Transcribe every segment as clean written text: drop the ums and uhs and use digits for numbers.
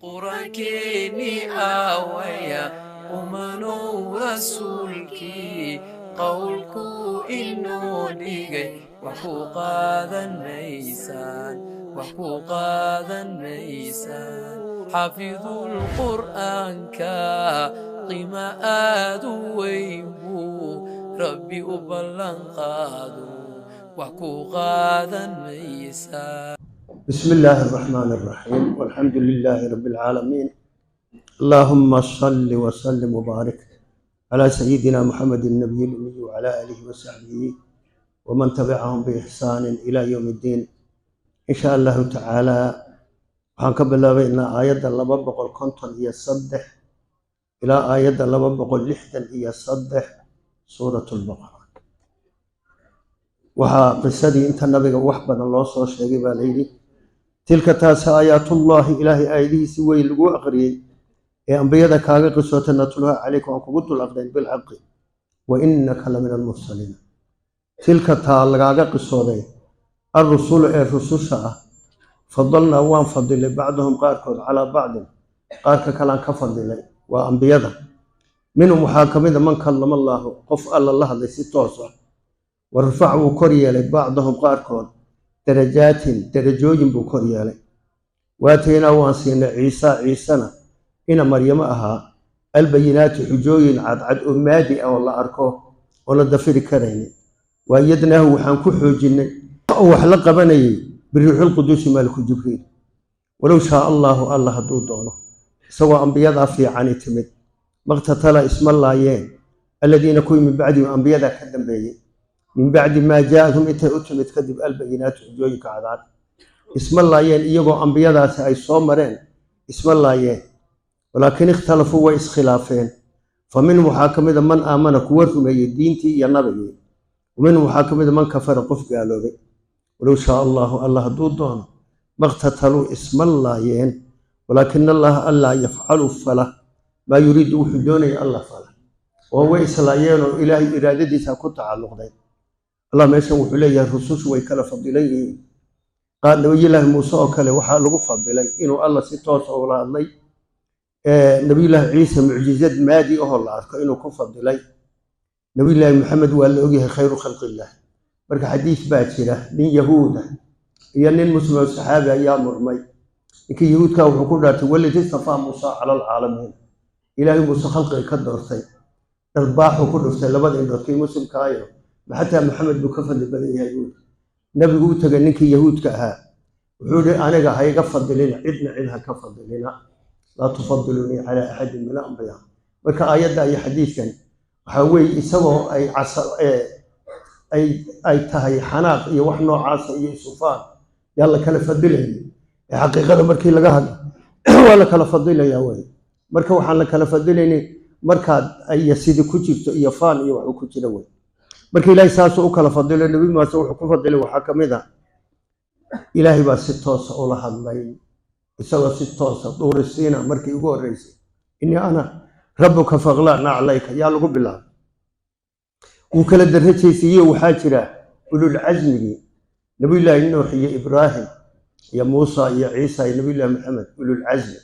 Qur-aankeeni aawaya, umanow rasuulkii qowlkuu inoo dhigay wax ku qaadan maysaan, wax ku qaadan maysaan. Xaafidul qur'aanka qiimo aad u weyn buu Rabbi u ballan qaado, wax ku qaadan maysaa. بسم الله الرحمن الرحيم، والحمد لله رب العالمين، اللهم صل وسلم وبارك على سيدنا محمد النبي الأمي وعلى آله وصحبه ومن تبعهم بإحسان إلى يوم الدين. إن شاء الله تعالى waxaan ka bilaabaynaa aayadda 253 ilaa aayadda 263 Suurat Lbaqara. Waxaa qisadii inta nabiga wax badan loo soo sheegay baa layidhi: tilka taasi aayaatullaahi, Ilaahay aayadihiisi weyn lagu aqriyey ee ambiyada kaaga qisoota, natluha calayka, waan kugu dul aqrin, bilxaqi wa innaka la min almursaliin. Tilka taa lagaaga qisooday, alrusulu ee rususha ah, fadalnaa waan fadilay, bacdahum qaarkood, calaa bacdin qaarka kalaan ka fadilay, waa ambiyada. Minhum waxaa ka mid a man kallama allaahu, qof Alla la hadlay si toos ah. Warafac wuu kor yeelay, bacdahum qaarkood, darajaatin darajooyin buu kor yeelay. Waataynaa waan siinay, Ciisa Ciisena ina Maryamo ahaa, albayinaati xujooyin cadcad oo maadi ah oo la arko oo la dafiri karaynin. Waayadnaahu waxaan ku xoojinnay oo wax la qabanayay, biruuxilquduusi maliku Jibriil. Walow shaa allaahu, Alla hadduu doono, isagoo ambiyadaa fiicani timid, maqtatala isma laayeen aladiina kuwii min bacdihim ambiyadaa ka dambeeyey, min bacdi maa jaa-athum intay u timid kadib, albayinaatu xujooyinka cadcad isma laayeen, iyagoo ambiyadaasi ay soo mareen isma laayeen. Walaakin ikhtalafuu way iskhilaafeen. Fa minhum waxaa ka mid a man aamana, kuwa rumeeyey diintii iyo nabigii, wa minhum waxaa ka mid a man kafara, qof gaaloobay. Walow shaa allaahu, Alla hadduu doono, maqtataluu isma laayeen, walaakina allaha allaa yafcalu fala, maa yuriidu wuxuu doonaya Allah fala, oo way islaayeenoo Ilaahay iraadadiisa ku tacalluqday. Allah meeshan wuxuu leeyahay rusushu way kala fadilan yihiin. Qaar, Nabiyullaahi Muuse oo kale, waxaa lagu fadilay inuu Alla si toosa ula hadlay. Nabiyullaahi Ciise mucjizad maadi ahoo la arko inuu ku fadilay. Nabiyullaahi Maxamed waa la ogyahay, khayru khalqillah. Marka xadiis baa jira, nin yahuuda iyo nin muslim oo saxaabi ayaa murmay. Ninkii yahuudka wuxuu ku dhaartay: waladi istafaa Muusa cala alcaalamiin, Ilaahay Muuse khalqiga ka doortay. Dharbaaxuu ku dhuftay labada indhood kii muslimkaayo. Ma xataa Maxamed buu ka fadli badan yahay buuri. Nabigu u tegay ninkii yahuudka ahaa, wuxuu yihi: aniga ha iga fadilina, cidna cid ha ka fadilina, laa tufadilunii calaa axadin min alambiyaa. Marka aayadda iyo xadiidkan waxaa weeye isagoo ay ay tahay xanaaq iyo wax noocaasa iyo isufaan yaa la kala fadilayay ee xaqiiqada markii laga hadlo waa la kala fadilayaa wey. Marka waxaan la kala fadilaynin markaad ay sidi ku jirto iyo faan iyo waxu ku jira wey. Marka Ilaahay saasuu u kala fadilay. Nabi Muuse wuxuu ku fadilay waxaa ka mid ah Ilaahay baa si toosa ula hadlay, isagoo si toosa Duuri Siina markii ugu horreysay, innii ana rabbuka faqlac naclayka yaa lagu bilaabay. Wuu kala darajaysiiyo. Waxaa jira ululcasmigii, Nabiyullaahi Nuux iyo Ibraahim iyo Muusa iyo Ciisa iyo Nabiyullaahi Maxamed, ululcasmi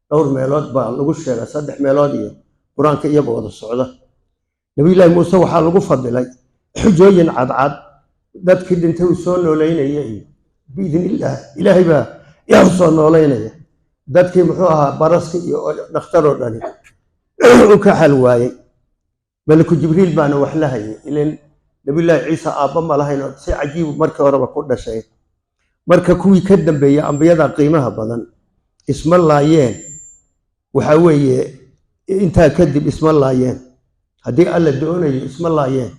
dhowr meelood baa lagu sheegaa, saddex meelood iyo qur-aanka iyagoo wada socda. Nabiyullaahi Muuse waxaa lagu fadilay xujooyin cadcad, dadkii dhintay uu soo noolaynaya iyo biidn illaah Ilaahay baa yaa soo noolaynaya, dadkii muxuu ahaa baraska iyo dhakhtaroo dhani u ka xal waayey. Maliku Jibriil baana wax la hayay. Ilan Nabiyullaahi Ciisa aabba ma lahayn oo si cajiibu markii horeba ku dhashay. Marka kuwii ka dambeeyey ambiyada qiimaha badan isma laayeen. Waxaa weeye intaa kadib isma laayeen, haddii Alla doonayo isma laayeen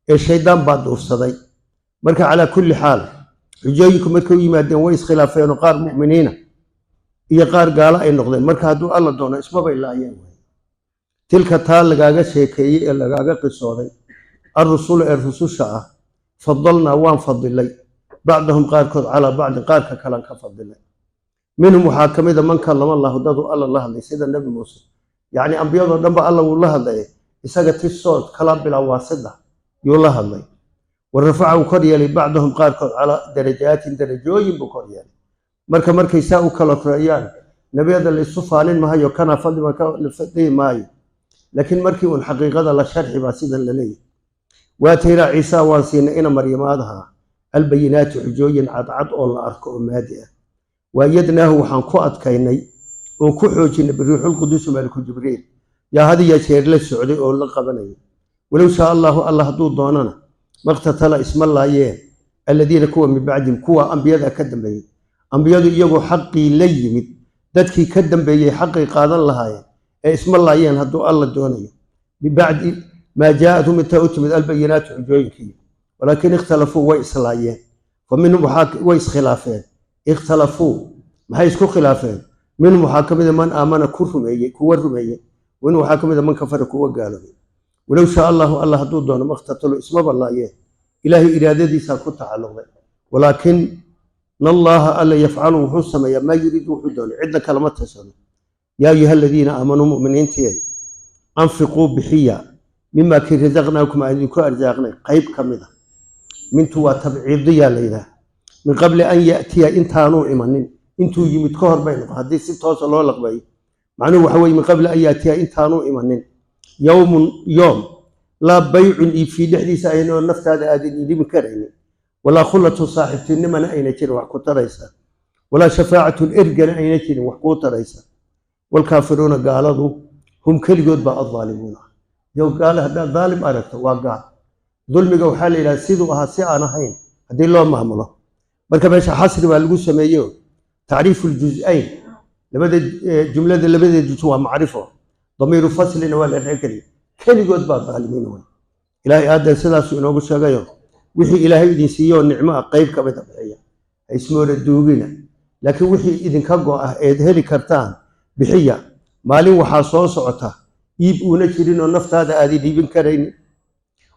ee shaydaan baa duufsaday. Marka calaa kulli xaal xujooyinku markay u yimaadeen way iskhilaafeenoo qaar mu'miniina iyo qaar gaalo ay noqdeen. Marka hadduu Alla doono ismabay laayeen. Tilka taa lagaaga sheekeeyey ee lagaaga qisooday, alrusulu ee rususha ah, fadalnaa waan fadilay, bacdahum qaarkood, calaa bacdin qaarka kalan ka fadilay. Minhum waxaa ka mid a man kallama allahu, dadu Alla la hadlay, sida Nebi Muuse. Yacni ambiyadoo dhanba Alla wuu la hadlayay, isaga tisood kala bilaa waasida yuu la hadlay. Wa rafaca uu kor yeelay, bacdahum qaarkood, calaa darajaatin darajooyin buu kor yeelay. Marka markay saa u kala koreeyaan Nebiyada la isu faalin mahayo, kana fadli baan ka fadhihi maayo, laakiin markii uun xaqiiqada la sharxi baa sidan la leeyahay. Waataynaa Ciisa, waan siinay ina Maryamaadaha, albayinaati, xujooyin cadcad oo la arko oo maadi ah. Waayadnaahu, waxaan ku adkaynay oon ku xoojinay, biruuxulqudusi, maliku Jibriil yaa had iyo jeer la socday oo la qabanayay. Walow shaa Allahu, Allah hadduu doonana, maqtatala, isma laayeen, aladiina, kuwa, min bacdihim, kuwa ambiyada ka dambeeyey. Ambiyadu iyagoo xaqii la yimid, dadkii ka dambeeyey xaqay qaadan lahaayeen ee isma laayeen hadduu Alla doonayo. Min bacdi maa jaa'athum, intaa u timid, albayinaatu, xujooyinkii. Walaakin ikhtalafuu, way islaayeen. Fa minhum, waxaa way iskhilaafeen. Ikhtalafuu, maxay isku khilaafeen? Minhum, waxaa ka mida, man aamana, ku rumeeyey, kuwa rumeeyey. Minhum, waxaa ka mida, man kafara, kuwa gaaloobay. Walow shaa Allahu, Allah hadduu doono, maqtatalu, ismaba laayeen. Ilaahay iraadadiisaa ku tacalluqday. Walaakin Allaha, alla, yafcalu, wuxuu sameeyaa, maa yuriidu, wuxuu doonay, cidna kalama tashado. Yaa ayuha aladiina aamanuu, mu'miniintii, anfiquu, bixiya, mimaa kii, rasaqnaakum, aan idinku arsaaqnay qayb ka mid a. Mintu waa tabciidiyaa la yidhaah. Min qabli an ya'tiya, intaanuu imanin, intuu yimid ka hor bay noqon haddii si toosa loo laqbeeyo. Macnuhu waxa weye, min qabli an ya'tiya, intaanuu imanin, yowmun, yoom, laa baycun, iibfii dhexdiisa aynoo naftaada aadan iibin karaynin, walaa khullatun, saaxiibtinimana ayna jirin wax ku taraysa, walaa shafaacatun, ergana ayna jirin wax kuu taraysa. Waalkaafiruuna, gaaladu, hum, keligood baa, addaalimuuna. Yow gaale haddaad daalim aragto, waa gaal. Dulmiga waxaa la yidhaha siduu ahaa si aan ahayn haddii loo maamulo. Marka meesha xasri baa lagu sameeyo, tacriifu ljus-ayn, labada jumlada labadeed juz waa macrifo, damiiru faslina waa la dhexi keliya. Keligood baa daalimiin wey. Ilaahay aaddan sidaasuu inoogu sheegayo, wixii Ilaahay idin siiyo nicmo ah qayb ka mida bixiya, ha ismooda duugina, laakiin wixii idinka go-ah eed heli kartaan bixiya. Maalin waxaa soo socota iib uuna jirin oo naftaada aadin iibin karaynin,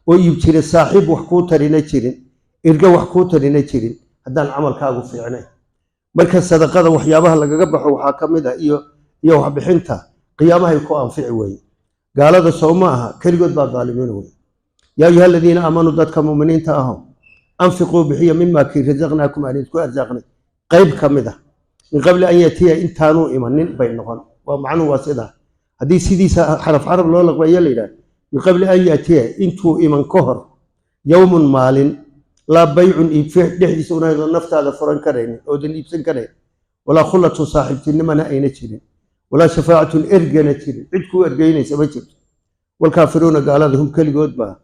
oo iib jira, saaxiib wax kuu tarina jirin, erge wax kuu tarina jirin haddaan camalkaagu fiicnayn. Marka sadaqada waxyaabaha lagaga baxo waxaa ka mid ah iyo waxbixinta qiyaamahay ku anfici weeye. Gaalada sow ma aha, keligood baa daalimiin wey. Yaa ayuha aladiina aamanuu, dadka muminiinta aho, anfiquu, bixiya, mimaa kii, rasaqnaakum, aan idinku arsaaqnay qayb ka mid ah. Min qabli an yatiya, intaanuu imanin bay noqon. Waa macnuhu waa sidaa haddii sidiisa xaraf xaraf loo laqbeeyo la yidhaah. Min qabli an yatiya, intuu iman ka hor, yowmun, maalin, laa baycun, iibfe dhexdiisa unaydo naftaada furan karaynin oodan iibsan karayn, walaa khullatun, saaxiibtinimana ayna jirin, walaa shafaacatun, ergana jirin, cid kuu ergeynaysa ma jirto. Waalkaafiruuna, gaalada, hum, keligood baa,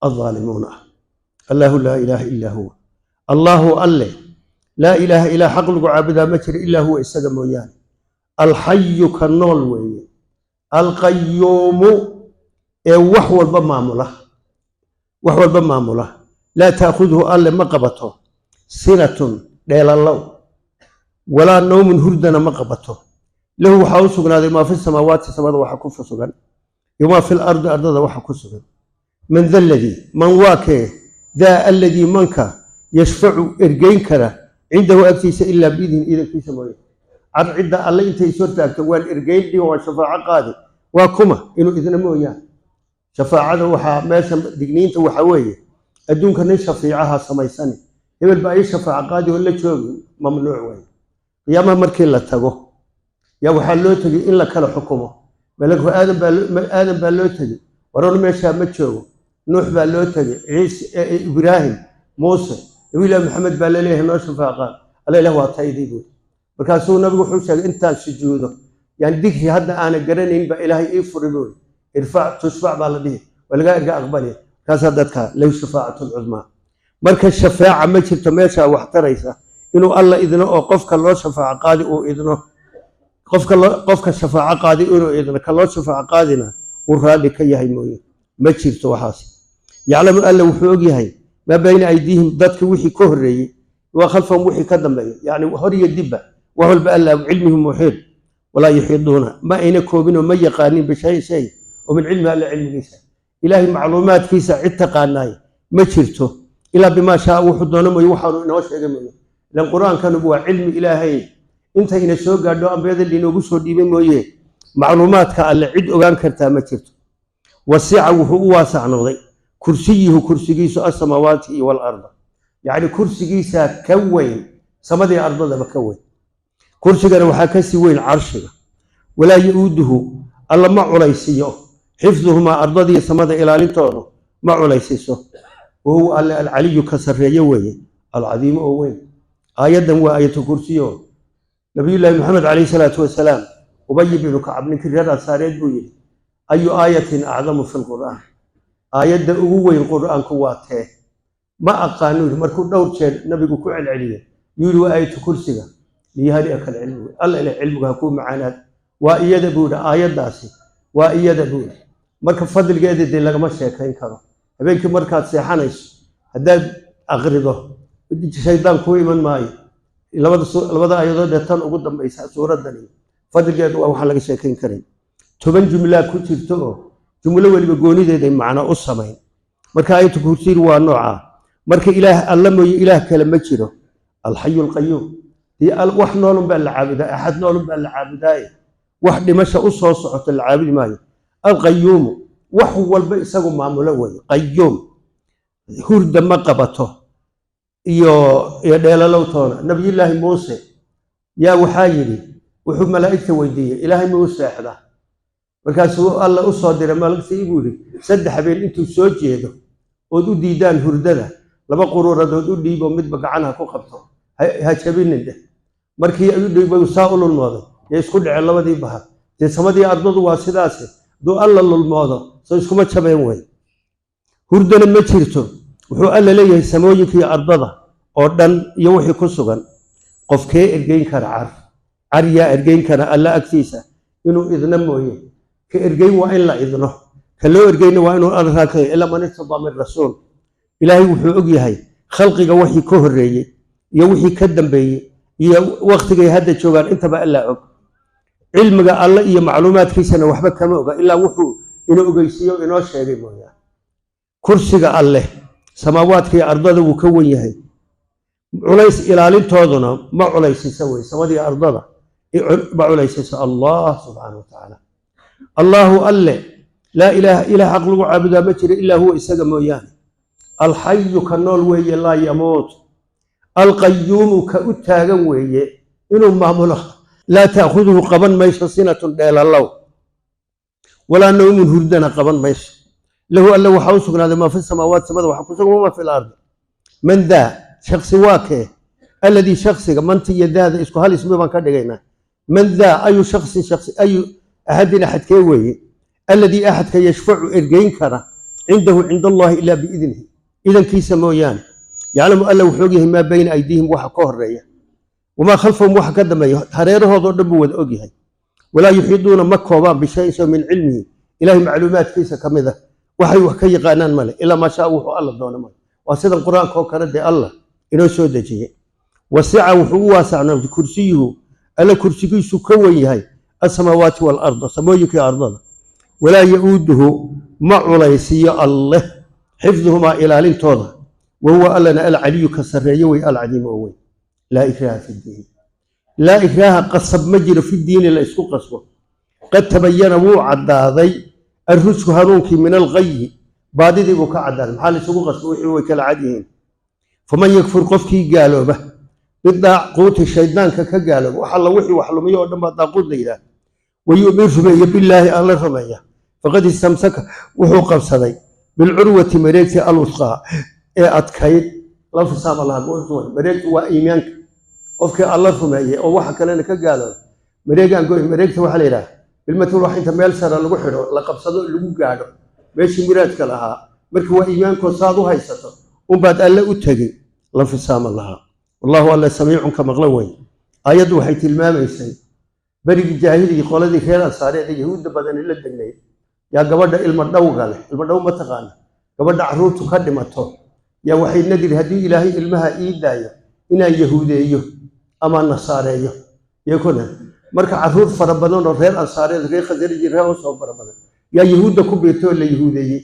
addaalimuuna ah. Allahu laa ilaaha illaa huwa. Allaahu, alle, laa ilaaha, ilaa xaq lagu caabudaa ma jiro, ilaa huwa, isaga mooyaane. Alxayu, ka nool weeye, alqayuumu, ee wax walba maamula, wax walba maamula. Laa ta'khudhu, alle ma qabato, sinatun, dheelallow, walaa nawmun, hurdana ma qabato. Lahu, waxaa u sugnaaday, maa fi samaawaati, samada waxa ku sugan, iyo maa fil ardi, ardada waxa ku sugan. Man da ladii, man waa kee, daa alladii, manka, yashfacu, ergeyn kara, cindahu, agtiisa, ilaa biidnin, idankiisa mooye? Car cidda alle intay is hortaagto waan ergeyn dhigo, waan shafaaco qaadi, waa kuma inuu idna mooyaan? Shafaacada waxaa meesha digniinta waxaa weeye, adduunka nin shafiicaha samaysani, hebel baa ii shafaaco qaadi oo la joogi, mamnuuc weeye. Qiyaamaha markii la tago yaa waxaa loo tegey in la kala xukumo. Malaku Aadam baa, Aadam baa loo tegey, waran meeshaa ma joogo. Nuux baa loo tegey, Ciise, Ibraahim, Muuse, Nabilahi Maxamed baa laleeyahay noo shafaaco qaad. Alla ilah waa taydii buuri. Markaasuu nabigu wuxuu sheegay intaan sujuudo yani dikri hadda aana garanayn baa Ilaahay ii furi buuri. Irfac tushfac baa la dhihi, waa lagaa erga aqbalaya. Markaasaa dadka lahu shafaacatu lcudmaa. Marka shafaaca ma jirto meeshaa wax taraysa, inuu Alla idno oo qofka loo shafaaco qaadi uu idno, qofka shafaaco qaadi inuu idno, ka loo shafaaco qaadina uu raalli ka yahay mooye, ma jirto waxaas. Yaclamu, Alla wuxuu og yahay, maa bayna aydiihim, dadka wixii ka horreeyey, wa khalfahum, wixii ka dambeeyey, yacni hor iyo dibba, wax walba Alla cilmihi muxiid. Walaa yuxiiduuna, ma ayna koobinoo ma yaqaanin, bishayin, shay, oo min cilmi, Alla cilmigiisa. Ilaahay macluumaadkiisa cid taqaanaay ma jirto, ilaa bimaa shaa, wuxuu doono mooye, waxaanu inoo sheegay mooye. Ilan Qur-aankanu waa cilmi Ilaahay inta ina soo gaadho ambiyada linoogu soo dhiibay mooye, macluumaadka Alle cid ogaan kartaa ma jirto. Wasica, wuxuu u waasac noqday, kursiyuhu, kursigiisu, asamaawaati iyo walarda, yacni kursigiisaa ka weyn samadii ardadaba ka weyn. Kursigana waxaa kasii weyn carshiga. Walaa ya-uuduhu, alla ma culaysiiyo, xifduhumaa, ardadiiyo samada ilaalintoodu ma culaysiiso. Wahuwa alle alcaliyu, ka sarreeyo weeye, alcadiimu, oo weyn. Aayaddan waa aayatu kursiyo. Nabiyullaahi Maxamed calayhi salaatu wasalaam, Ubay binu Kacab, ninkii reer Ansaareed, buu yidhi: "Ayu aayatin acdamu fi lqur'aan?" Aayadda ugu weyn qur'aanku waa tee? Ma aqaanu yidhi. Markuu dhowr jeer nabigu ku celceliyey, yuu yidhi: "Waa aayatu kursiga." Liyahani'aka alcilmu, alla ila cilmigu ha kuu macaanaad, waa iyada buu yidhi. Aayaddaasi waa iyada buu yidhi. Marka fadligeeda dee lagama sheekayn karo. Habeenkii markaad seexanayso haddaad aqrido, shaydaan kuu iman maayo. Labada aayadood ee tan ugu dambaysa suuraddani, fadligeedu waa waxaan laga sheekayn karin. 10 jumlaa ku jirto oo jumlo weliba goonideeday macno u samayn. Marka aayatu kursiir waa noocaa. Marka ilaah alla mooye ilaah kale ma jiro, alxayu alqayuum. Dee wax noolun baa la caabudaa, axad noolun baa la caabudaaye, wax dhimasha u soo socoto la caabudi maayo. Alqayuumu, wax walba isagu maamulo weeye. Qayuum, hurda ma qabato iyo dheelalow toona. Nabiyullaahi Muuse yaa waxaa yidhi, wuxuu malaa'igta weydiiyey: "Ilaahay ma u seexdaa?" Markaasuu alla u soo diray malagtii, buu yidhi: "3 habeen intuu soo jeedo ood u diidaan hurdada, laba quruuradood u dhiibo, midba gacan ha ku qabto, ha jabinin dheh." Markii ay u dhiibay, saa u lulmooday, ee isku dhaceen labadii bahar. Dee samadii ardadu waa sidaase, hadduu alla lulmoodo soo iskuma jabeen wey. Hurdana ma jirto. Wuxuu alla leeyahay samooyinka iyo ardada oo dhan iyo wixii ku sugan. Qofkee ergeyn kara? Car yaa ergeyn kara alla agtiisa inuu idna mooye? Ka ergeyn waa in la idno, ka loo ergeyna waa inuu alla raakayo. Ilaa man irtadaa min rasuul. Ilaahay wuxuu og yahay khalqiga wixii ka horreeyey iyo wixii ka dambeeyey iyo wakhtigay hadda joogaan, intaba allaa og. Cilmiga alle iyo macluumaadkiisana waxba kama oga ilaa wuxuu inoo ogeysiiyo, inoo sheegay mooyaane. Kursiga alleh samaawaadka iyo ardada wuu ka wen yahay, culays ilaalintooduna ma culaysisa wey, samadii ardada ma culaysisa. Allah subxaana wa tacaala, Allaahu alle, laa ilaaha, ilaah xaq lagu caabudaa ma jiro ilaa huwa, isaga mooyaane. Alxayu, ka nool weeye, laa yamuut. Alqayuumu, ka u taagan weeye inuu maamulo. Laa ta'khuduhu, qaban mayso, sinatun, dheelalow, walaa nawmun, hurdana qaban mayso. Lahu, alle waxaa u sugnaaday, maa fi samaawaat, samada waxa ku sugan, wamaa fi lardi. Man daa, shaksi waa kee? Alladii, shaksiga, manta iyo daada isku hal ismi baan ka dhigaynaa. Man daa, ayu shaksin, shaksi, ayu axadin, axadkee weeye? Alladii, axadka, yashfacu, ergeyn kara, cindahu, cinda allahi, ilaa biidnihi, idankiisa mooyaane. Yaclamu, alla wuxuu ogyahay, maa bayna aydiihim, waxa ka horeeya, wamaa khalfahum, waxa ka dambeeya, hareerahoodoo dhan buu wada ogyahay. Walaa yuxiiduuna, ma koobaan, bishayin soo min cilmihi, ilahay macluumaadkiisa ka mid ah waxay wax ka yaqaanaan male, ilaa maa shaa, wuxuu alla doono male. Waa sidan qur-aanka oo kale dee allah inoo soo dejiyey. Wasica, wuxuu u waasacnaa, kursiyuhu, alla kursigiisu ka wen yahay, asamaawaati waalarda, samooyinka iyo ardada. Walaa ya-uuduhu, ma culaysiiyo alleh, xifduhumaa, ilaalintooda. Wahuwa allana alcaliyu, ka sarreeyo wey, alcadiimu, oo weyn. Laa ikraaha fi ddiin, laa ikraaha, qasab ma jiro, fi diini la isku qasbo. Qad tabayana, wuu caddaaday, arrushdu, hanuunkii, min alghayi, baadidii buu ka caddaaday. Maxaa la isugu qasbo? Wixii way kala cad yihiin. Faman yakfur, qofkii gaalooba, bidaaquuti, shaydaanka ka gaalooba, wax alla wixii wax lumiyo oo dhan baa daaquut la yidhaah, wayu'min, rumeeya, billaahi, alla rumeeya, faqad istamsaka, wuxuu qabsaday, bilcurwati, mareegtii, alwusqaa, ee adkayd, la fisaama laha. Mareegtu waa iimaanka. Qofkii alla rumeeyey oo waxa kalena ka gaalooba, mareegaan goy. Mareegta waxaa la yidhaha bilmatul wax inta meel sare lagu xidho, la qabsado, lagu gaadho meeshii muraadka lahaa. Marka waa iimaankoo saad u haysato unbaad alle u tegey. La fisaama lahaa. Wallahu, alle, samiicun, ka maqlo wey. Aayaddu waxay tilmaamaysay berigii jaahiligii, qoladii reer Ansaareed ee yahuudda badani la degnayd yaa gabadha ilma dhowga leh. Ilma dhow ma taqaana? Gabadha carruurtu ka dhimato yaa waxay nadiri: "Haddii ilaahay ilmaha ii daayo, inaan yahuudeeyo ama nasaareeyo." Yakuna marka carruur fara badan oo reer Ansaareed, reer Khasraji, reer Hoos oo fara badan yaa yahuudda ku biirtay oo la yahuudeeyey.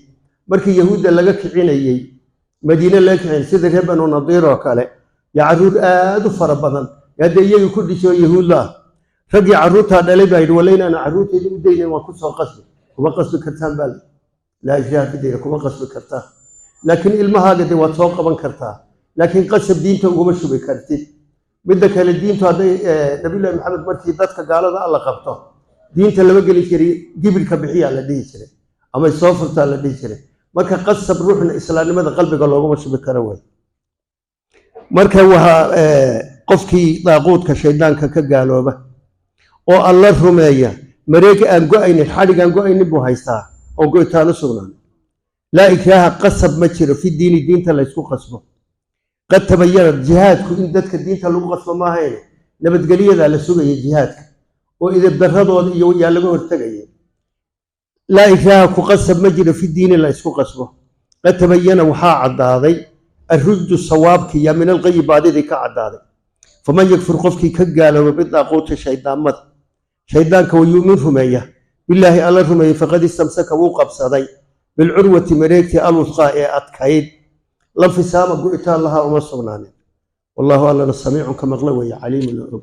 Markii yahuudda laga kicinayey, Madiine laga kicinayay, sida reer Banu Nadiir oo kale, yaa carruur aad u fara badan yaa dee iyagii ku dhisay oo yahuudla ah. Raggii carruurtaa dhalay baa yidhi: "Walla inaana carruurtayda u daynayn, waan ku soo qasbi." Kuma qasbi kartaan baa laa ikraaha fi diin, kuma qasbi kartaa. Laakiin ilmahaaga dee waad soo qaban kartaa, laakiin qasab diinta uguma shubi kartid. Midda kale, diintu hadday Nabiyullahi Maxamed markii dadka gaalada alla qabto, diinta lama geli jiray, gibirka bixiyaa la dhihi jiray ama soo furtaa la dhihi jiray. Marka qasab ruuxna islaamnimada qalbiga looguma shubi karo wey. Marka waxaa qofkii daaquudka shaydaanka ka gaalooba oo alla rumeeya, mareeg aan go-aynin, xadhig aan go-aynin buu haystaa oo goytaan u sugnaan. Laa ikraaha, qasab ma jiro, fi diini, diinta laysku qasbo. Qad tabayana, jihaadku in dadka diinta lagu qasbo maahayne, nabadgelyadaa la sugaya jihaadka oo idibdaradooda iyo yaa laga hortegaya. Laa ikraaha, ku qasab ma jiro, fi diini la ysku qasbo. Qad tabayana, waxaa caddaaday, arujdu, sawaabki, yaa min alqayi, baadidii ka caddaaday. Faman yakfur, qofkii ka gaalooba, bidaaquuti, shaydaamada, shaydaanka, wayuumin, rumeeya, bilaahi, alla rumeeyey, faqad istamsaka, wuu qabsaday, bilcurwati, mareegtii, alwusqaa, ee adkayd, lanfisaama, go'itaan, lahaa, uma sugnaanin. Wallaahu allana samiicun, ka maqla weeye, caliimun, og.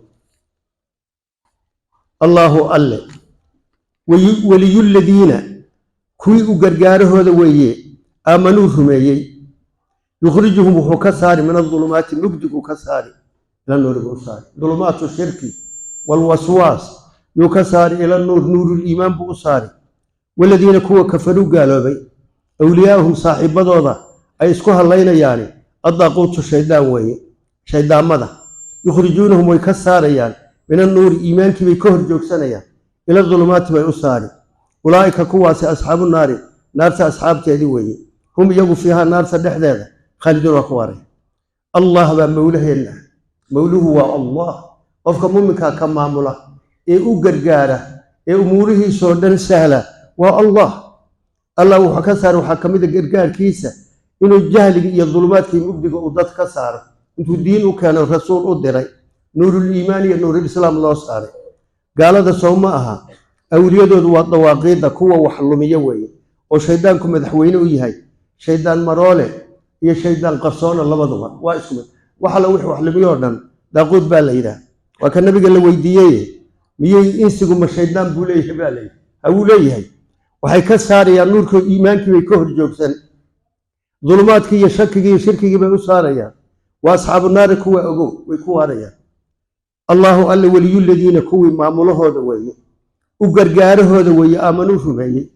Allaahu alle weliyuladiina, kuwii u gargaarahooda weeye, aamanuu, rumeeyey. Yukhrijuhum, wuxuu ka saari, min adulumaati, mugdiguu ka saari, ila nuuri buu saari. Dulumaatu shirki waalwaswaas yuu ka saari, ila nuur, nuuruliimaan buu u saari. Waladiina, kuwa, kafaruu, gaaloobay, awliyaahum, saaxiibadooda ay isku hadlaynayaani, addaaquutu, shaydaan weeye, shaydaammada. Yukhrijuunahum, way ka saarayaan, min annuuri, iimaankii bay ka hor joogsanayaan, ila dulumaati bay u saari. Ulaa'ika, kuwaasi, asxaabu naari, naarta asxaabteedii weeye. Hum, iyagu, fiihaa, naarta dhexdeeda, khaaliduun, waa ku waaray. Allah baa mowlaheenna. Mowluhu waa Allah. Qofka muminkaa ka maamula ee u gargaara ee umuurihiisoo dhan sahla waa Allah. Allah wuxuu ka saaray, waxaa ka mid a gargaarkiisa inuu jahliga iyo dulumaadkii mugdiga uu dad ka saaro, intuu diin u keeno, rasuul u diray, nuuruliimaan iyo nuurulislaam loo saaray. Gaalada sow ma aha awliyadoodu waa dawaaqiidda, kuwa wax lumiyo weeye, oo shaydaanku madaxweyne u yahay. Shaydaan maroole iyo shaydaan qarsoona labaduba waa isku mid. Wax alla wixii wax lumiyoo dhan daaquud baa la yidhaah. Waa ka nabiga la weydiiyey, miyey insigu ma shaydaan buu leeyahay baa layidhi. Hawuu leeyahay. Waxay ka saarayaan nuurka iimaankii bay ka hor joogsan, dulumaadkii iyo shakigii iyo shirkigii bay u saarayaan. Waa asxaabu naari kuwa, ogow, way ku waarayaan. Allaahu alle weliyuladiina, kuwii maamulahooda weeye, u gargaarahooda weeye, aamanuu, rumeeyey.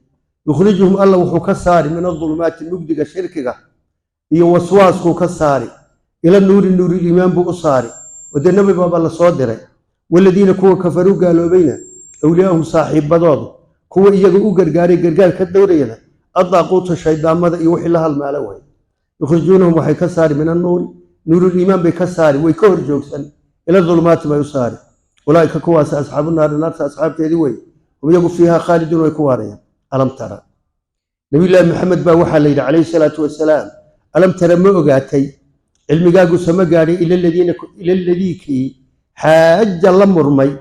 Yukhrijuhum, alla wuxuu ka saari, min adulumaati, mugdiga shirkiga iyo waswaaskuu ka saari, ila nuuri, nuuriliimaan buu u saari, oo dee nabi baaba la soo diray. Waladiina, kuwa, kafaruu, gaaloobayna, awliyaahum, saaxiibadooda, kuwa iyaga u gargaaray, gargaar ka dowrayana, addaaquuta, shayddaamada iyo wixii la halmaala way. Yukhrijuunahum, waxay ka saari, min annuuri, nuuruliimaan bay ka saari, way ka hor joogsan, ila dulumaati bay u saari. Ulaa'ika, kuwaasi, asxaabu naari, naarta asxaabteedii wey. Hum, iyagu, fiihaa khaaliduun, way ku waarayaan. Alam tara, nabiyullaahi Maxamed baa waxaa la yidhi calayhi salaatu wasalaam, alam tara, ma ogaatay, cilmigaagu sama gaadhay, ila ladiikii xaaja, la murmay,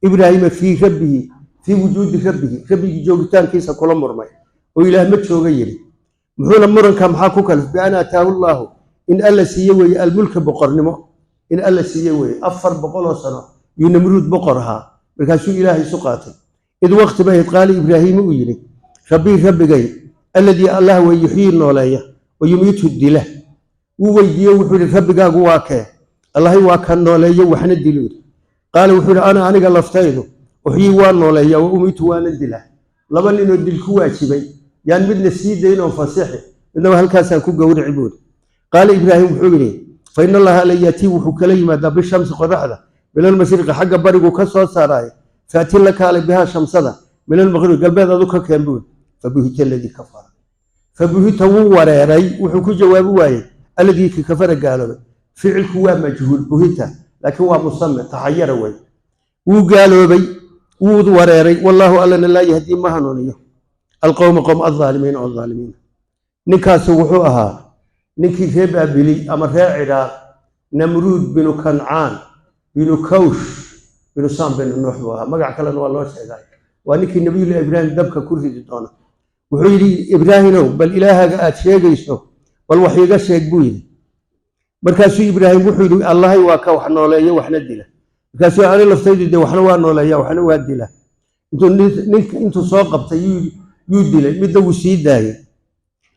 Ibraahiima, fii rabbihi, fii wujuudi rabbihi, rabbigii joogitaankiisa kula murmay, oo Ilaah ma jooga yidhi. Muxuuna muranka maxaa ku kalif? Bian aataahu llaahu, in Alla siiye weeye, almulka, boqornimo in Alla siiye weeye. 400 sano yuu Namruud boqor ahaa, markaasuu Ilaahay isu qaatay. Id waqti bay ahayd, qaali Ibraahiima uu yidhi, rabbii, rabbigay, alladii, Allah wey, yuxyii, nooleeya, wa yumiitu, dila. Wuu weydiiye, wuxuu yidhi, rabbigaagu waa kee? Allahay waa ka nooleeyo waxna dilu yidhi. Qaala, wuxuu yidhi, ana, aniga laftaydu, uxyii, waa nooleeya, wa umiitu, waana dila. Laba ninoo dil ku waajibay yaan midna sii dayn oon fasixi, midnaba halkaasaan ku gowrici buuri. Qaala Ibraahim wuxuu yidhi, fa in allaha la yaatii, wuxuu kala yimaadaa, bishamsi, qoraxda, min almashriqi, xagga barigu ka soo saaraaye, faati, la kaalay, bihaa, shamsada, min almaqribi, galbeed adu ka keen buuri. Fabuhita aladii kafara, fabuhita, wuu wareeray, wuxuu ku jawaabi waayey, alladii ki, kafara, gaaloobay. Ficilku waa majhuul buhita, laakiin waa musame, taxayara wey, wuu gaaloobay, wuu wareeray. Wallaahu allana laa yahdii, ma hanuuniyo, alqowma, qowm, aldaalimiina, oo aalimiina. Ninkaasi wuxuu ahaa ninkii reer Baabili ama reer Ciraaq, Namruud binu Kancaan binu Kawsh binu Sam binu Nuux buu ahaa. Magac kalena waa loo sheegay. Waa ninkii Nabiyullahi Ibraahim dabka ku ridi doona. Wuxuu yidhi, Ibraahimow, bal Ilaahaaga aad sheegayso bal wax iiga sheeg buu yidhi. Markaasuu Ibraahim wuxuu yidhi, Allahay waa ka wax nooleeyo waxna dila. Markaasuu, ani laftaydu dee waxna waa nooleeya waxna waa dila. Intuu nink intuu soo qabtay yuu dilay, midna wuu sii daayey.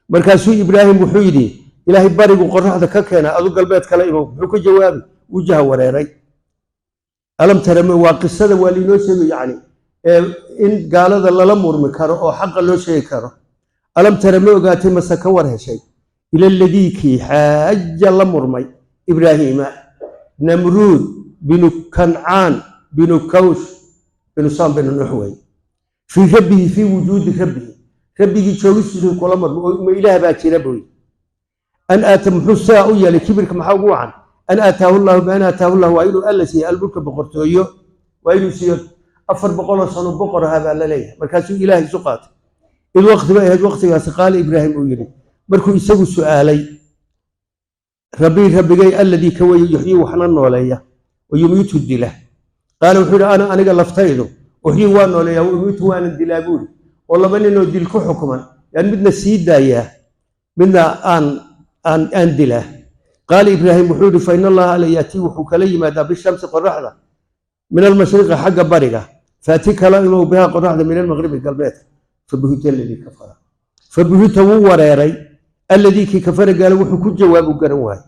Markaasuu Ibraahim wuxuu yidhi, Ilaahay barigu qoraxda ka keena, adu galbeed kala imow. Muxuu ka jawaabi? Wuu jaha wareeray. Alam tara, waa qisada waa lainoo sheegay, yacni in gaalada lala murmi karo oo xaqa loo sheegi karo. Alam tara, ma ogaatay mase ka war heshay, ila aladii kii xaaja la murmay Ibraahiima, Namruud binu Kancaan binu Kawsh binu Saam binu Nuux wey, fii rabbihi, fii wujuudi rabbihi, rabbigii joogistiisu kula murmay oo ma ilaah baa jira buy. An aata, muxuu sidaa u yeelay? Kibirka maxaa ugu wacan? An aataahu llahu, bian aataahu llahu, waa inuu Alla siiyey almulka, boqortooyo waa inuu siiyo. 400 sano boqor ahaa baa la leeyahay. Markaasuu Ilaah isu qaatay. Id waqti bay ahayd waqtigaasi qaala Ibraahim uu yidhi markuu isagu su'aalay: "Rabbii, rabbigay, alladii ka weye yuxyii waxna nooleeya wa yumiitu dila." Qaala wuxuu yidhi: "Ana, aniga laftaydu, uxyii waa nooleeyaa, wa umiitu waanan dilaa," buuri. Oo laba ninoo dil ku xukuman yaan midna sii daayaa, midna aan dilaa. Qaala Ibraahim wuxuu yidhi: "Fa in Allaha alla yaatii, wuxuu kala yimaadaa, bishamsi, qoraxda, min almashriqi, xagga bariga, faati, kala imow, bihaa, qoraxda, min almaqribi, galbeedka." Fabuhita aladii kafara, fabuhita wuu wareeray, alladii kii kafara gaala, wuxuu ku jawaabu garan waayey.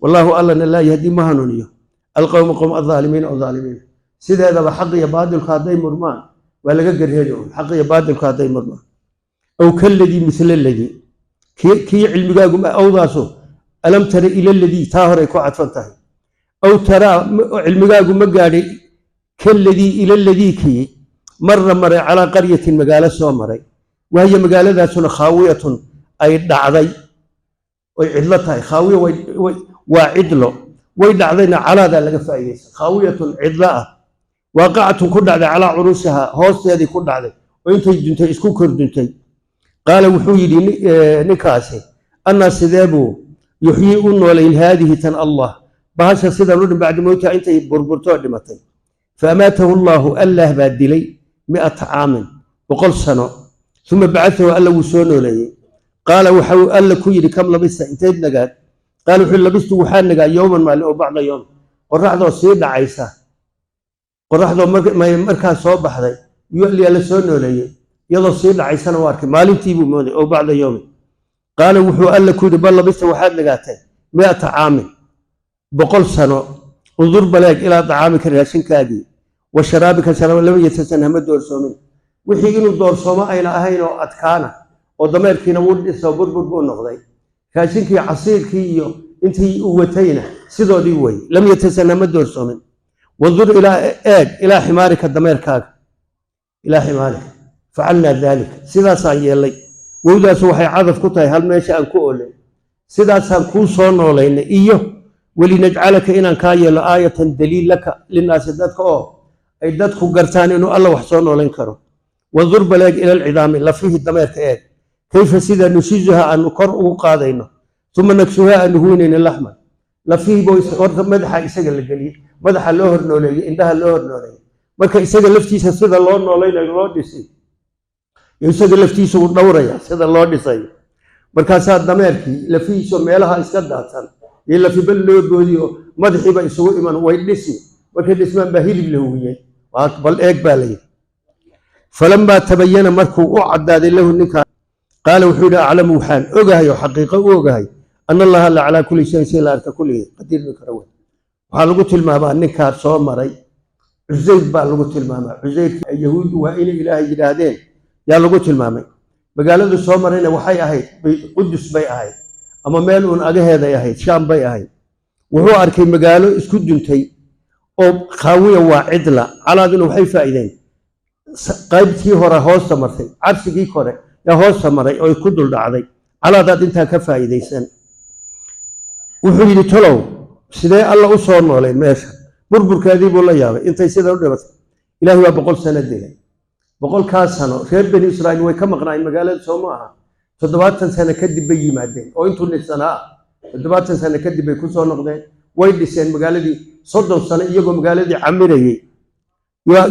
Wallaahu allana laa yahdii, ma hanuuniyo, alqowma qowm, aldaalimiina, oo dhaalimiina. Sideedaba xaq iyo baadilku hadday murmaan waa laga garheli un. Xaq iyo baadilku hadday murmaan. Aw kaladii, misla ladii kii cilmigaagu awdaaso alam tara ila ladii taa horay ku cadfan tahay. Aw taraa, cilmigaagu ma gaadhay, kaladii ila ladii kii marra maray, calaa qaryatin, magaalo soo maray, wahiya magaaladaasuna khaawiyatun, ay dhacday oy cidlo tahay. Khaawiya waa cidlo, way dhacdayna calaadaa laga faa'iidaysa. Khaawiyatun, cidlo ah, waaqacatun, ku dhacday, calaa curuushihaa, hoosteedii ku dhacday oo intay duntay isku kor duntay. Qaala wuxuu yidhi ninkaasi: "Annaa, sidee buu yuxyii u noolayn haadihi tan Allah bahasha sidan u dhin bacda mowtiha, intay burburtoo dhimatay?" Fa amaatahu allaahu, Allah baa dilay, 100 caamin, 100 sano, uma bacatahu, Alla wuu soo nooleeyey. Qaala waxau Alla ku yidhi: "Kam labista, inteyd nagaad?" Qaala wuxuu: "Labistu, waxaa nagaa, yowman, maalin, oo bacda yowm." Qoraxdoo sii dhacaysa, qoraxdoo markaa soo baxday yaa la soo nooleeyey, iyadoo sii dhacaysana u arkay, maalintiibuu mooday, oo bacda yowmin. Qaala wuxuu Alla ku yidhi: "Bal labista, waxaad nagaatay, 100 caamin, 100 sano. Undur, baleeg, ilaa dacaamika, raashinkaagii, wa sharaabika, sharaab, lama yatasan, hama doorsoomin." Wixii inuu doorsoomo ayna ahayn oo adkaana oo dameerkiina wuu dhiso, burbur buu noqday. Raashinkii, casiirkii iyo intii uu watayna sidoodii wey. Lam yatasan, hama doorsoomin. Wandur ilaa, eeg, ilaa ximaarika, dameerkaaga, ilaa ximaarika. Facalnaa daalika, sidaasaan yeellay. Wowdaasu waxay cadaf ku tahay hal meesha aan ku oolay. Sidaasaan kuu soo noolaynay iyo walinajcalaka, inaan kaa yeelo, aayatan, daliil, laka, linaasi, dadka, oo ay dadku gartaan inuu Alla wax soo noolayn karo. Wandur, baleeg, ila alcidaami, lafihii dameerka eeg, kayfa, sida, nushizuha, aanu kor ugu qaadayno, uma naksuha, aanu huwinayno, laxman. Lafihiiba horta madaxa isaga la geliyey, madaxa loo hornooleeyey, indhaha loo hornooleeyey. Marka isaga laftiisa sida loo noolaynayo, loo dhisay, isaga laftiisa uu dhowraya sida loo dhisayo. Markaasaa dameerkii lafihiisoo meelaha iska daadsan iyo lafiba loo boodiyo, madaxiiba isugu iman, way dhisi. Markay dhismaan baa hilib la huwiyey. Bal eeg baa layidhi. Falamaa tabayana, markuu u caddaaday, lahu, ninkaa, qaala wuxuu yidhi: "Aclamu, waxaan ogahay oo xaqiiqo u ogahay, an Allaha la calaa kulli shayin, shay la arka, kulligii, qadiir min kara wey." Waxaa lagu tilmaamaa ninkaa soo maray Cusayr baa lagu tilmaamaa. Cusayrka Yahuuddu waa inay Ilaahay yidhaahdeen yaa lagu tilmaamay. Magaaladu soo marayna waxay ahayd Qudus bay ahayd, ama meel uun agaheeday ahayd, Shaam bay ahayd. Wuxuu arkay magaalo isku duntay oo khaawiya, waa cidla. Calaaduna waxay faa'iideen qaybtii hore hoosta martay, carshigii kore yaa hoosta maray oo ku dul dhacday. Calaadaad intaa ka faa'iidaysan. Wuxuu yidhi: "Tolow sidee Alla u soo noolay meesha?" Burburkeedii buu la yaabay intay sida u dhimatay. Ilaahay waa 100 sano dilay. 100-kaas sano reer Bani Israa'iil way ka maqnaayeen magaalada, soo ma aha? 70 sano kadib bay yimaadeen oo intuu dhisanaa ah. 70 sano kadib bay ku soo noqdeen, way dhiseen magaaladii. 30 sano iyagoo magaaladii camirayey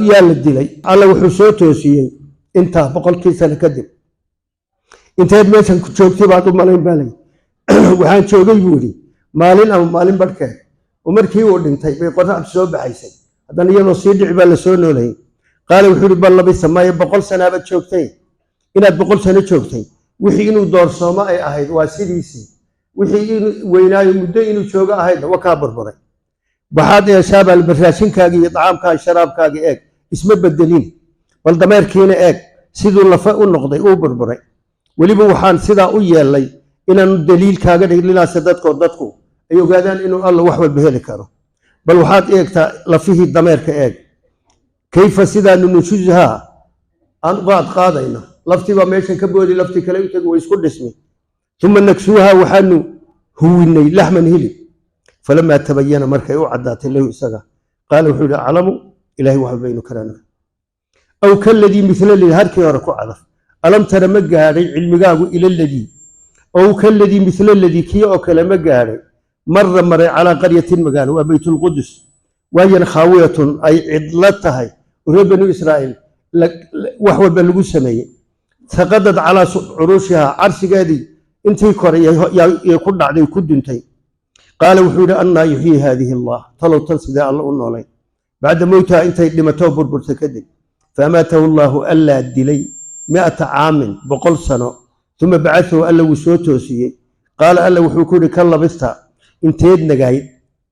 yaa la dilay. Alla wuxuu soo toosiyey intaa 100-kii sano kadib. "Inteed meeshan ku joogtay baad u malayn?" baa layi. "Waxaan joogay," buu yidhi, "maalin ama maalin barhkeed." Oo markii uu dhintay bay qoraxdu soo baxaysay, haddana iyadoo sii dhici baa la soo noolayay. Qaala wuxuu yidhi: "Bal labisa, maya, 100 sanaabaad joogtay. Inaad 100 sano joogtay, wixii inuu doorsoomo ay ahayd waa sidiisii, wixii inuu weynaayo muddo inuu joogo ahaydna waa kaa burburay." Waxaad eeshaabaa raashinkaagii iyo dacaamkaaga sharaabkaaga eeg, isma bedelin. Bal dameerkiina eeg siduu lafa u noqday, uu burburay. Weliba waxaan sidaa u yeelnay inaanu daliil kaaga dhiglinaase dadkoo dadku ay ogaadaan inuu Alla wax walba heli karo. Bal waxaad eegtaa lafihii dameerka eeg, kayfa sidaanu nushuzuhaa aan ugaad qaadayno. Laftii baa meeshan ka boodi, laftii kale u tagi, way isku dhismi. Uma naksuuhaa, waxaanu huwinay laxman hilib. Falamaa tabayana, markay u caddaatay lahu isaga, qaala wuxuu yihi aclamu ilahay wax walba inuu karaan. Aw kaladii mila ladii, harkii hore ku cadaf. Alam tara, ma gaadhay cilmigaagu ila ladii, ow kaladii mila ladii, kii oo kale ma gaadhay, marra maray calaa qaryatin magaalo, waa Baytulqudus, waayana khaawiyatun ay cidlo tahay, reer Banu Israa'iil wax walba lagu sameeyey. Saqadad calaa curuushihaa, carshigeedii intii koray yay ku dhacday, ku duntay. Qaala wuxuu yidhi annaa yuxyii haadihi Allah, talow tan sidee Alla u noolay bacda mowtaha, intay dhimatoo burburtay kadib. Faamaatahu allaahu, allaa dilay 100 caamin, 100 sano. Uma bacaahu, alla wuu soo toosiyey. Qaala alla wuxuu ku yidhi kan labista, inteed nagayd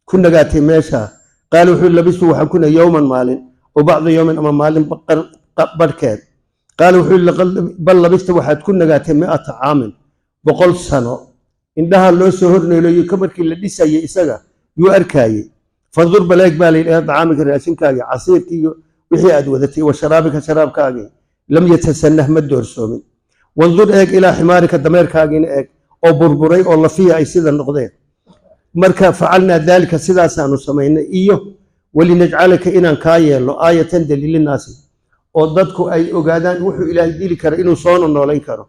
ku nagaatay meeshaa? Qaala wuxuu yidhi labistu waxaan ku nagay yowman maalin, oo bacda yowmin ama maalin barhkeed. Qaala wuxuu yidhi bal labista waxaad ku nagaatay 100 caamin, 100 sano. Indhaha loo soo horneeleeyo ka markii la dhisayay isaga yuu arkaayey. Fandur baleeg baa layidhi dacaamika raashinkaagii, casiirkii iyo wixii aad wadatay, wa sharaabika sharaabkaagii, lam yatasanah, ma doorsoomin. Wandur eeg ilaa ximaarika, dameerkaagiina eeg oo burburay oo lafiya ay sida noqdeen. Marka facalnaa daalika, sidaasaanu samaynay, iyo walinajcalaka, inaan kaa yeelno aayatan daliilinaasi, oo dadku ay ogaadaan wuxuu Ilaahay dili kara inuu soona noolayn karo.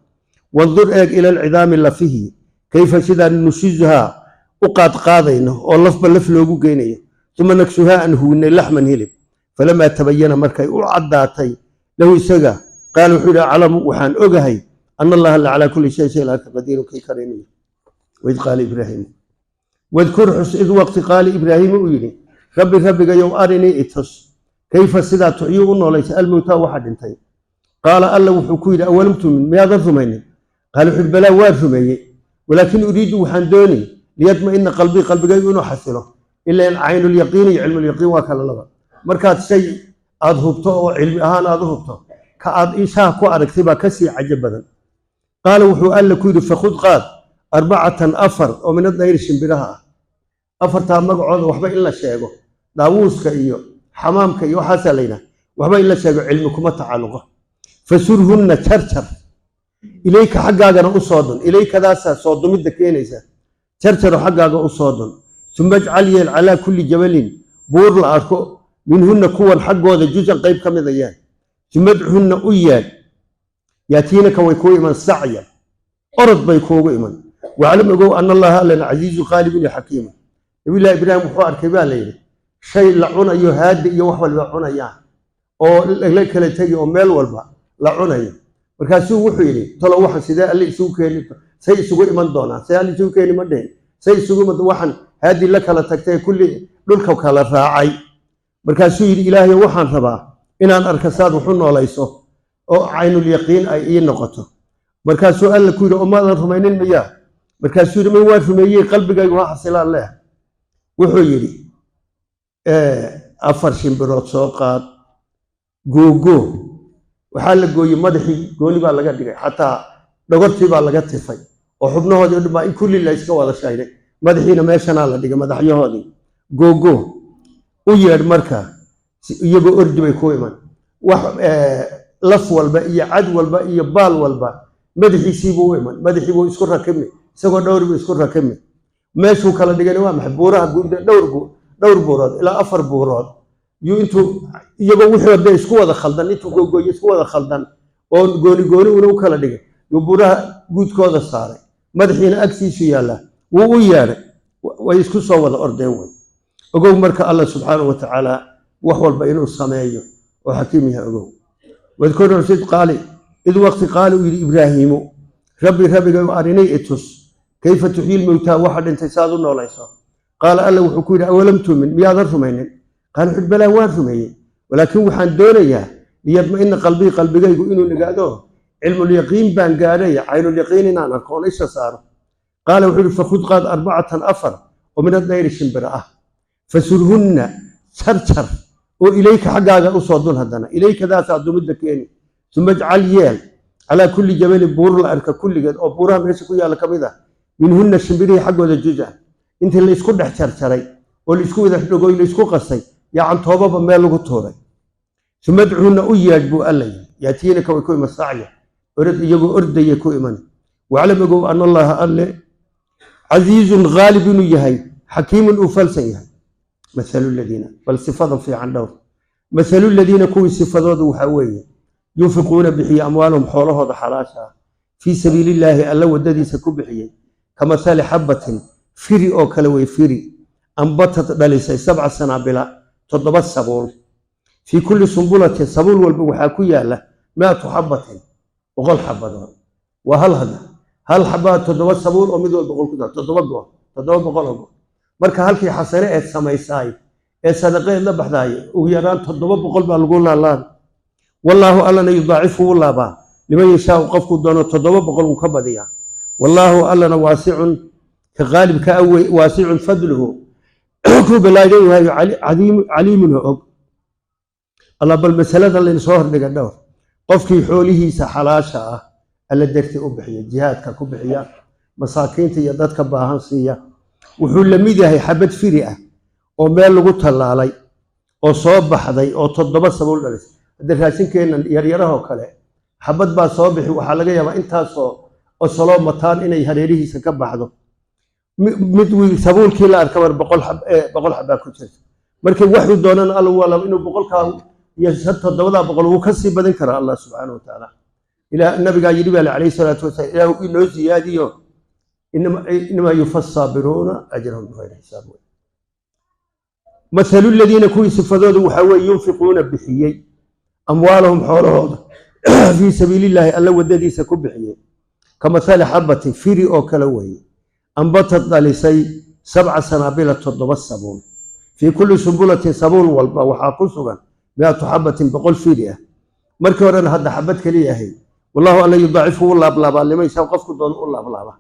Wandur eeg ila alcidaami lafihi, kayfa sidaan nushizuhaa u qaadqaadayno oo lafba laf loogu geynayo. Uma naksuhaa, aan huwinay laxman hilib. Falamaa tabayana, markay u caddaatay lahu isaga, qaala wuxuu yihi aclamu, waxaan ogahay ana allaha la calaa kulli shay shay laaka qadiiru, kii karaynayo. Waid qaala Ibraahiimu, wadkur xus id waqti qaala Ibraahiimu uu yidhi rabbi rabbigayow arinii itus kayfa sidaa tuxyuu u noolaysa almowtaa waxa dhintay. Qaala alla wuxuu ku yidhi awalam tumin, miyaadan rumaynin? Qaala wuxuu yidhi balaa, waan rumeeyey, walaakin uriidu waxaan doonay liyadma'ina qalbii, qalbigaygu inuu xasilo. Ilaan caynulyaqiin iyo cilmulyaqiin waa kala laba. Markaad shay aad hubto oo cilmi ahaan aad u hubto, ka aad ishaha ku aragtay baa kasii cajo badan. Qaala wuxuu alla ku yidhi fakhud qaad 4 afar oo min adayri shimbiraha ah. Afartaa magacooda waxba in la sheego, daawuuska iyo xamaamka iyo waxaasaa la yidhaha, waxba in la sheego cilmi kuma tacalluqo. Fasurhunna, jarjar, ilayka xaggaagana u soo dun. Ilaykadaasaa soo dumidda keenaysa. Jarjaro xaggaaga u soo dun. Suma ajcal yeel calaa kulli jabalin, buur la arko, minhunna kuwan xaggooda juzan qayb ka mid ayaan. Suma adchunna u yeedh, yaatiinaka way kuu iman, sacya orod bay kuugu iman. Waclam ogow ana allaha allana casiizu qaalibun iyo xakiimu. Nabiyullahi Ibraahim wuxuu arkay baa la yidhi shay la cunayo, haadi iyo wax walba cunayaan oo la kala tegi oo meel walba la cunayo. Markaasuu wuxuu yidhi talo waxan sidee alle isugu keeni, say isugu iman doonaan, say alle isugu keeni ma dhihin, say isugu iman waxan haadi la kala tagtay kulli dhulka kala raacay. Markaasuu yidhi ilaahay waxaan rabaa inaan arka saad waxu noolayso oo caynulyaqiin ay ii noqoto. Markaasuu alla ku yidhi oo maadan rumaynin miyaa? Markaasuu yidhi may, waan rumeeyey, qalbigaygu ha xasilaan leh. Wuxuu yidhi 4 shimbirood soo qaad, googoo. Waxaa la gooyey madaxii, gooni baa laga dhigay, xataa dhogortii baa laga tifay oo xubnahoodii o dhan baa in kulli la iska wada shaynay, madaxiina meeshanaa la dhigay, madaxyahoodii googoo. U yeedh marka iyagoo ordi bay ku iman. Wax laf walba iyo cad walba iyo baal walba madaxiisiibuu u iman, madaxiibuu isku rakibmi, isagoo dhowr buu isku rakibmi. Meeshuu kala dhigana waa maxay? Buuraha guud, dhowr buurood, ilaa 4 buurood yuu intuu iyagoo wixii dee isku wada khaldan intuu googooyo isku wada khaldan oo gooni gooni una u kala dhigay yuu buuraha guudkooda saaray, madaxiina agtiisu yaallaa, wuu u yeedhay, way isku soo wada ordeen. Wey ogow marka Allah subxaanahu wa tacaala wax walba inuu sameeyo oo xakiim yahay ogow. Wadkur xusid qaali id waqti qaali uu yidhi Ibraahiimu rabbi rabbigayu arinay itus kayfa tuxyi lmowtaa, waxa dhintay saad u noolayso. Qaala alla wuxuu ku yidhi awalam tuumin, miyaadan rumaynin? Qaala wuxuu balaa, waan rumeeyey, walaakin waxaan doonayaa liyadma'ina qalbii, qalbigaygu inuu nagaado, cilmulyaqiin baan gaadhay, caynulyaqiin inaan arko oon isha saaro. Qaala wuxuu yidhi fakhud qaad 4 afar oo min adayri shimbira ah. Fasurhunna, jarjar oo ilayka xaggaaga usoo dun. Haddana ilaykadaasaa dumidda keeni. Suma ajcal, yeel, calaa kulli jabalin, buur la arka kulligeed oo buuraha meesha ku yaalla ka mid ah, minhunna, shimbirihii xaggooda, juza. Intii la isku dhex jarjaray oo laisku wada dhogoy, laisku qasay, yaa cantoobaba meel lagu tuuray. Suma adcuhunna, u yeedh buu Alla yidhi. Yaatiinaka, way ku iman, sacya, orod, iyagoo ordaya ku iman. Waclam, ogow, an Allaha, Alle, casiizun, khaalib inuu yahay, xakiimun, uu falsan yahay. Mathalu ladiina, bal sifadan fiican dhowr. Mathalu ladiina, kuwii sifadoodu waxaa weeye, yunfiquuna, bixiye, amwaalahum, xoolahooda xalaasha ah, fii sabiili illaahi, Alla waddadiisa ku bixiyey, kamathali xabbatin, firi oo kale wey, firi, ambatad, dhalisay, sabca sanaabila, 7 sabuul. Fii kulli sumbulatin, sabuul walba waxaa ku yaala, miatu xabbatin, 100 xabadood. Waa hal hada hal xabaa 7 sabuul oo mid walba 100 ku 7 goor, 700 oo goor. Marka halkii xasane eed samaysaay ee sadaqeed la baxdaay, ugu yaraan 700 baa lagu laalaabay. Wallaahu, Allana, yudaacifu, wuu laabaa, liman yashaau, qofkuu doono 700 wuu ka badiyaa. Wallaahu, Allana, waasicun, ka qaalibka awey, waasicun fadluhu, kuu ballaadan yahay, caliimun, og Allah. Bal masalada layn soo hordhiga dhowr. Qofkii xoolihiisa xalaasha ah Alla dartii u bixiya, jihaadka ku bixiya, masaakiinta iyo dadka baahan siiya, wuxuu la mid yahay xabad firi ah oo meel lagu tallaalay oo soo baxday oo 7 sabuul dhalisay. Hadda raashinkeennan yaryarahoo kale xabad baa soo bixi, waxaa laga yaabaa intaasoo osoloo mataan inay hareerihiisa ka baxdo. Mid sabuulkii la arka mar 100 xabbaa ku jirta. Markii waxuu doonana Alla waa laba inuu 100-kaa iyo 700 wuu ka sii badin karaa Allah subxaana wa tacaala. Ilaa nabigaa yidhi baa calayhi salaatu wasalaam, Ilaahu inoo siyaadiyo, inamaa yufa saabiruuna ajrahum bigayri xisaab. Mathalu ladiina, kuwii sifadooda waxaa weeye, yunfiquuna, bixiyey, amwaalahum, xoolahooda, fii sabiilillaahi, Alla waddadiisa ku bixiyey, kamathali xabbatin, firi oo kale weeye, ambatad, dhalisay, sabca sanaabila, 7 sabuul. Fii kulli sumbulatin, sabuul walba waxaa ku sugan, miatu xabbatin, 100 firi ah. Markii horena hadda xabad keliya ahayd. Wallahu, Alla, yudaacifu, u laablaabaa, liman yashaa, qofku doono u laablaaba.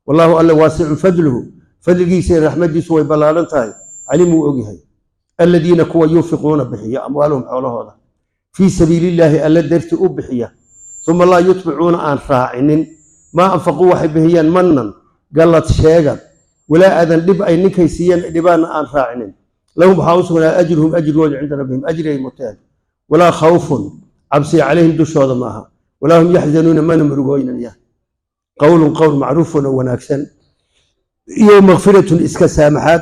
Wallahu, Alla, waasicun fadluhu, fadligiisa iyo raxmadiisu way ballaaran tahay, caliim, wuu ogyahay. Aladiina, kuwa, yunfiquuna, bixiya, amwaalahum, xoolahooda, fii sabiilillaahi, Alla darti u bixiya, uma laa yutbicuuna, aan raacinin, maa anfaquu, waxay bixiyaan, manan, gallad sheegad, walaa aadan, dhib ay ninkay siiyeen dhibaanna aan raacinin, lahum, waxaa u sugnaa, ajruhum, ajrigooda, cinda rabbihim, ajrigay muteen. Walaa khawfun, cabsi, calayhim, dushooda maaha, walaa hum yaxzanuuna, mana murugooynaya. Qowlun, qowl, macruufun, oo wanaagsan, iyo makfiratun, iska saamaxaad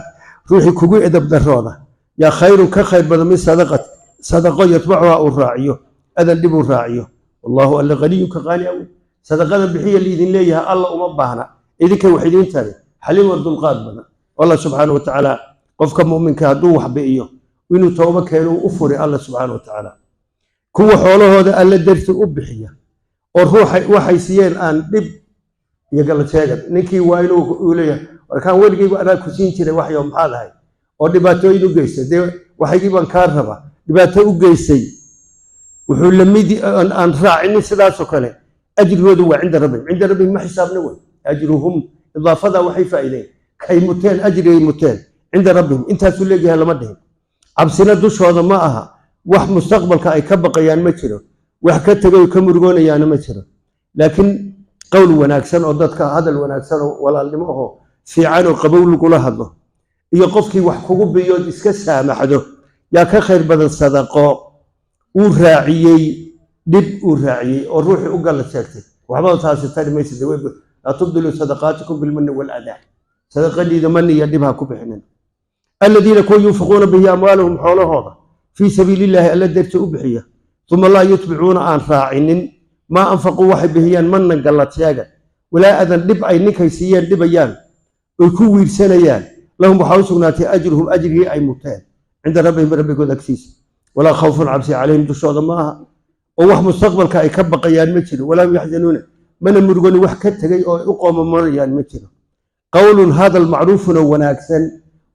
ruuxii kugu edab darooda, yaa khayrun, ka khayr badan, min sadaqat, sadaqo, yatbacuhaa, uu raaciyo, adan, dhib uu raaciyo. Wallaahu, Alle, qaniyun, ka qaani awe. Sadaqada bixiya liidin leeyahay, Alla uma baahna, idinkay wax idiin tari. Xaliima, dulqaad badan Allah subxaana wa tacaala. Qofka mu'minka hadduu wax bi'iyo, inuu toobo keeno u furi Alla subxaana wa tacaala. Kuwa xoolahooda Alla darti u bixiya oo ruuxa waxay siiyeen aan dhib iyo gallad sheegan, ninkii waa inuu uu leeyahay, warkaan weligeyba anaa ku siin jiray waxyo, maxaad ahay oo dhibaatooyin u geystay? Dee waxaygii baan kaa raba, dhibaato u geystay. Wuxuu lamid aan raacinin sidaasoo kale, ajrigoodu waa cinda rabbihim. Cinda rabbihim ma xisaabna wey. Ajruhum, idaafada waxay faa'iideen kay muteen, ajrigay muteen cinda rabbihim intaasuu leegyahay lama dhihin. Cabsina dushooda ma aha, wax mustaqbalka ay ka baqayaan ma jiro, wax ka tegay ka murugoonayaana ma jiro. Laakiin qowl wanaagsan oo dadka hadal wanaagsan oo walaalnimo ahoo fiican oo qabow lagula hadlo, iyo qofkii wax kugu biyood iska saamaxdo, yaa ka khayr badan sadaqo uu raaciyey dhib, uu raaciyey oo ruuxii u gallad sheegtay. Waxba taasi tari maysa. Laa tubdiluu sadaqaatikum bilmanni waladaa, sadaqadiida mani iyo dhib ha ku bixinin. Aladiina, kuwa, yunfiquuna bihi amwaalahum, xoolahooda, fii sabiili illaahi, Alla darti u bixiya, uma laa yutbicuuna, aan raacinin, maa anfaquu, waxay bixiyaan, manan, gallad sheegan, walaa adan, dhib ay ninkay siiyeen dhibayaan oy ku wiirsanayaan, lahum, waxaa u sugnaatay, ajruhum, ajrigii ay muteen, cinda rabbihim, rabbigood agtiisa. Walaa khawfun, cabsi, calayhim, dushooda ma aha, oo wax mustaqbalka ay ka baqayaan ma jiro. Walaa hum yaxzanuuna, mana murugani, wax ka tegay oo ay u qoomamanayaan ma jiro. Qowlun, hadal, macruufun, oo wanaagsan,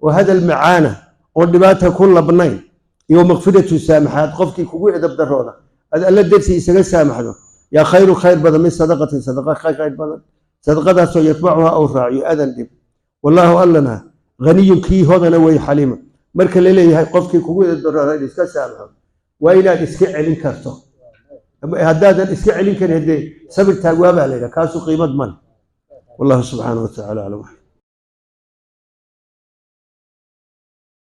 oo hadal macaana oon dhibaata ku labnayn, iyo makfiratu, saamaxaad qofkii kugu edab darooda aad Alla darsi isaga saamaxdo, yaa khayru, khayr badan, min sadaqatin, sadaqa ka khayr badan, sadaqadaasoo yatbacuhaa, ou raaciyo, adan, dhib. Wallaahu, Allana, haniyun, kii hodana wey, xaliima. Marka la leeyahay qofkii kugu darara in iska saamaxo, waa inaad iska celin karto. Haddaadan iska celin karin, haddee sabir taagwaa baa la yidhaha, kaasu qiimad male. Wallahu subxaanahu wa tacaala aclam.